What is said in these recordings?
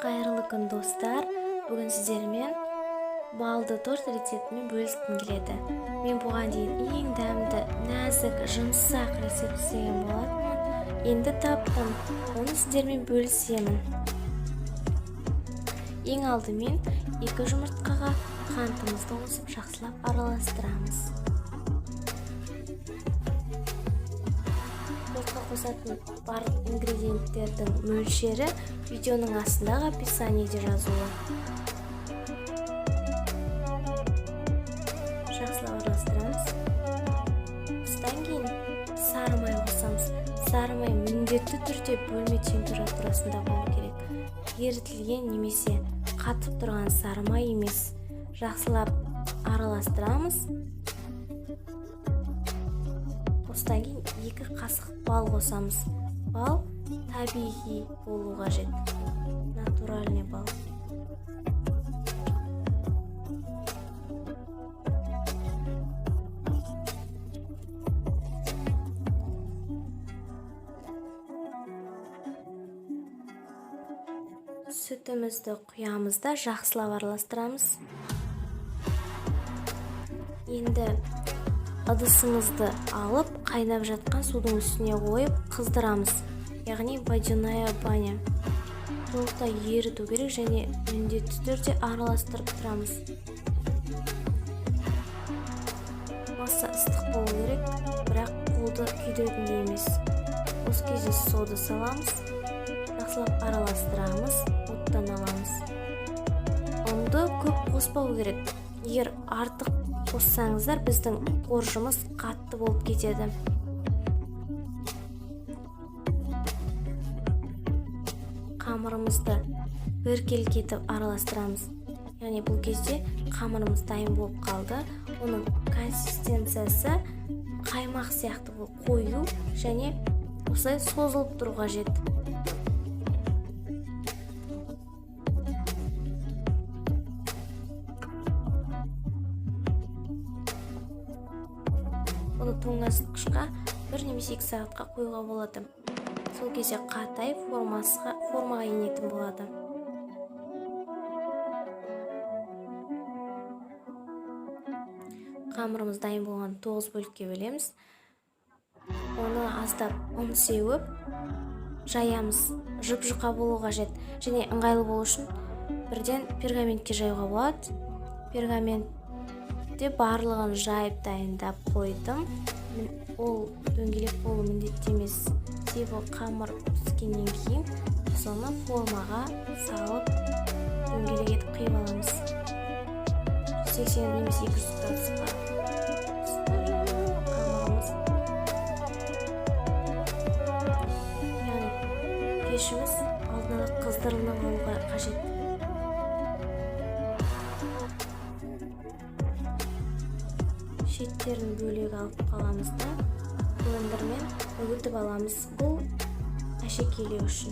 Қайырлы күн, достар! Бүгін сіздермен балды торт рецептімен бөліскім келеді. Мен бұған дейін ең дәмді, нәзік, жұмсақ рецепт істеген болатынмын. Енді таптым, оны сіздермен бөлісемін. Ең алдымен 2 жұмыртқаға қантымызды қосып жақсылап араластырамыз. Тортқа қосатын барлық ингредиенттердің мөлшері видеоның астындағы описаниеде жазулы. Жақсылап араластырамыз. Осыдан кейін сары май қосамыз. Сары май міндетті түрде бөлме температурасында болу керек. Ерітілген немесе қатып тұрған сары май емес. Жақсылап араластырамыз. Осыдан кейін 2 қасық бал қосамыз. Бал табиғи болу қажет. Натуральный бал. Сүтімізді құямыз да жақсылап араластырамыз. Енді ыдысымызды алып, қайнап жатқан судың үстіне қойып қыздырамыз. Яғни водяная баня. Толықтай еріту керек және міндетті түрде араластырып тұрамыз. Масса ыстық болу керек, бірақ қолды күйдіретіндей емес. Осы кезде сода саламыз, жақсылап араластырамыз, оттан аламыз. Ұнды көп қоспау керек. Егер артық қоссаңыздар, біздің қоржымыз қатты болып кетеді. Қамырымызды біркелкі етіп араластырамыз. Яғни бұл кезде қамырымыз дайын болып қалды. Оның консистенциясы қаймақ сияқты болып қою және осылай созылып тұру қажет. Бұны тоңазытқышқа 1 немесе 2 сағатқа қоюға болады. Сол кезде қатайып формаға енетін болады. Қамырымыз дайын болған 9 бөлікке бөлеміз. Оны аздап ұн сеуіп жаямыз. Жұп-жұқа болу қажет және ыңғайлы болу үшін бірден пергаментке жаюға болады. Пергаментте барлығын жайып дайындап қойдым. Ол дөңгелек болу міндетті емес. Себебі қамыр піскеннен кейін соны формаға салып дөңгелек етіп қиып аламыз. 180 немесе 200 градусқа қамырымыз. Яғни пешіміз алдын ала қыздырылып алуға қажет. Шеттерін бөлек алып қаламыз да блендермен үгітіп аламыз. Бұл әшекейлеу үшін.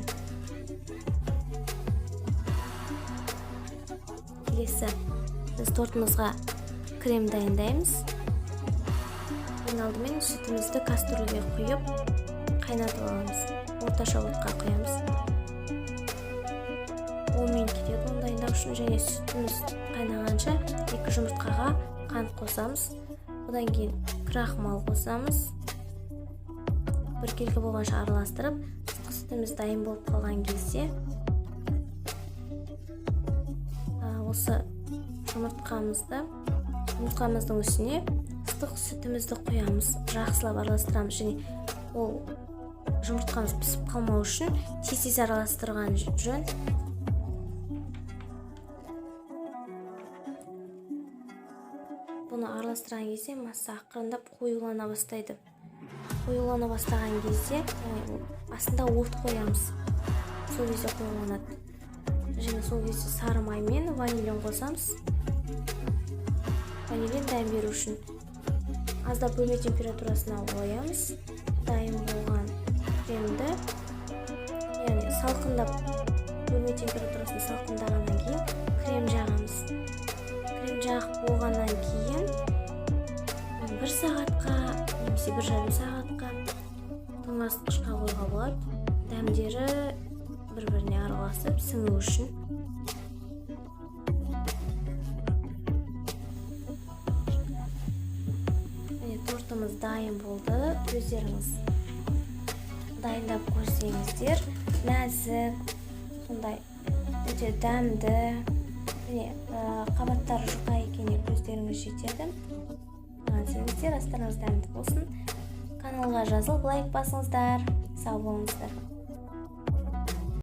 Келесі біз тортымызға крем дайындаймыз. Ең алдымен сүтімізді кастрюльге құйып қайнатып аламыз. Орташа отқа құямыз. 10 минут кетеді оны дайындау үшін. Және сүтіміз қайнағанша 2 жұмыртқаға қант қосамыз. Одан кейін крахмал қосамыз. Біркелкі болғанша араластырып, ыстық сүтіміз дайын болып қалған кезде осы жұмыртқамыздың үстіне ыстық сүтімізді құямыз. Жақсылап араластырамыз және ол жұмыртқамыз пісіп қалмау үшін тез-тез араластырған жөн. Бұны араластырған кезде масса ақырындап қоюлана бастайды. Қоюлана бастаған кезде, яғни астында от қоямыз. Сол кезде қоюланады. Және сол кезде сары май мен ванилин қосамыз. Ванилин дәм беру үшін аздап бөлме температурасына қоямыз. Дайын болған кремді, яғни салқындап, бөлме температурасында салқындағаннан кейін крем жағамыз. Крем жағып болғаннан кейін 1 сағатқа немесе бір жарым сағатқа тоңазытқышқа қоюға болады. Дәмдері бір біріне араласып сіңу үшін. Міне, тортымыз дайын болды. Өздеріңіз дайындап көрсеңіздер, нәзік, сондай өте дәмді. Міне, қабаттары жұқа екеніне көздеріңіз жетеді. Маған сеніңіздер. Астарыңыз дәмді болсын. Каналға жазылып, лайк басыңыздар. Сау болыңыздар.